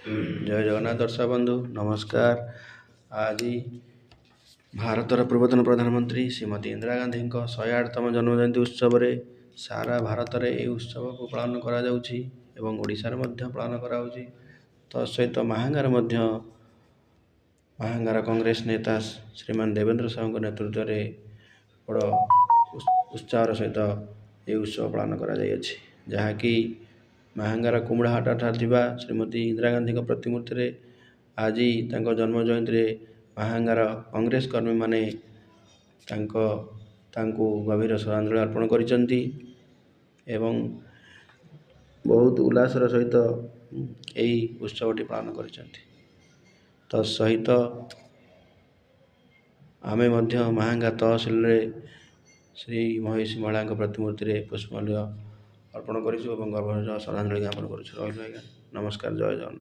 ଜୟ ଜଗନ୍ନାଥ ଦର୍ଶକ ବନ୍ଧୁ, ନମସ୍କାର। ଆଜି ଭାରତର ପୂର୍ବତନ ପ୍ରଧାନମନ୍ତ୍ରୀ ଶ୍ରୀମତୀ ଇନ୍ଦିରା ଗାନ୍ଧୀଙ୍କ 108ତମ ଜନ୍ମ ଜୟନ୍ତୀ ଉତ୍ସବରେ ସାରା ଭାରତରେ ଏହି ଉତ୍ସବକୁ ପାଳନ କରାଯାଉଛି ଏବଂ ଓଡ଼ିଶାରେ ମଧ୍ୟ ପାଳନ କରାଯାଉଛି। ତା ସହିତ ମାହାଙ୍ଗାରେ ମଧ୍ୟ ମାହାଙ୍ଗାର କଂଗ୍ରେସ ନେତା ଶ୍ରୀମାନ ଦେବେନ୍ଦ୍ର ସାହୁଙ୍କ ନେତୃତ୍ୱରେ ବଡ଼ ଉତ୍ସାହର ସହିତ ଏହି ଉତ୍ସବ ପାଳନ କରାଯାଇଅଛି, ଯାହାକି ମାହାଙ୍ଗାର କୁମୁଡ଼ାହାଟ ଠାରେ ଥିବା ଶ୍ରୀମତୀ ଇନ୍ଦିରା ଗାନ୍ଧୀଙ୍କ ପ୍ରତିମୂର୍ତ୍ତିରେ ଆଜି ତାଙ୍କ ଜନ୍ମ ଜୟନ୍ତୀରେ ମାହାଙ୍ଗାର କଂଗ୍ରେସ କର୍ମୀମାନେ ତାଙ୍କୁ ଗଭୀର ଶ୍ରଦ୍ଧାଞ୍ଜଳି ଅର୍ପଣ କରିଛନ୍ତି ଏବଂ ବହୁତ ଉଲ୍ଲାସର ସହିତ ଏହି ଉତ୍ସବଟି ପାଳନ କରିଛନ୍ତି। ତା ସହିତ ଆମେ ମଧ୍ୟ ମାହାଙ୍ଗା ତହସିଲରେ ଶ୍ରୀ ମହିଷୀ ମହିଳାଙ୍କ ପ୍ରତିମୂର୍ତ୍ତିରେ ପୁଷ୍ପମାଲ୍ୟ ଅର୍ପଣ କରିଛୁ ଏବଂ ଗଭୀର ଶ୍ରଦ୍ଧାଞ୍ଜଳି ଜ୍ଞାପନ କରୁଛୁ। ରହିଲୁ ଆଜ୍ଞା, ନମସ୍କାର, ଜୟ ଜଗନ୍ନାଥ।